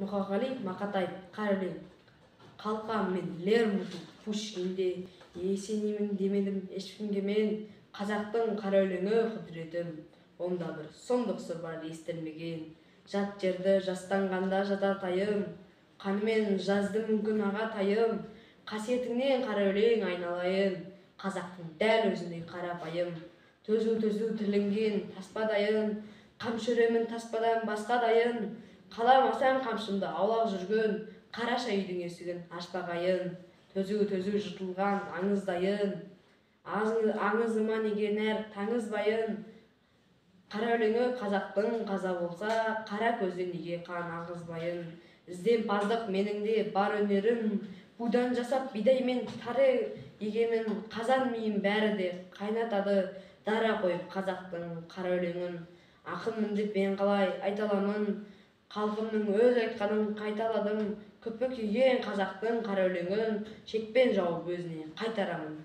Мұқағали Мақатаев, «Қара өлең». Қалқам мен Лермонтов, Пушкинде есенеймін демедім ешкімге мен. Қазақтың қара өлеңі құдіретім, онда бір сұмдық сыр бар естілмеген. Жат жерді жастанғанда жататайым, қанымен жазды мүмкін ағатайым. Қасиетіңнен, қара өлең, айналайын, қазақтың дәл өзіндей қарапайым. Төзу, төзу тілінген таспадайын, қамшы өремін таспадан басқадайын. Қаламасаң қамшымды, аулақ жүргін, қараша үйдің есігін ашпағайын. Төзу, төзу жұтылған аңыздайын, аңызыма неге нәр таңызбайын? Қара өлеңі қазақтың қаза болса, қара көзден неге қан ағызбайын? Ізденімпаздық менің де бар өнерім, будан жасап бидай мен тары егемін. Қазан миым бәрі де қайнатады, дара қойып қазақтың қара өлеңін. Ақынмын деп мен қалай айта аламын? Халқымның өз айтқанын қайталадым. Күпі киген қазақтың қара өлеңін шекпен жауып өзіне қайтарамын.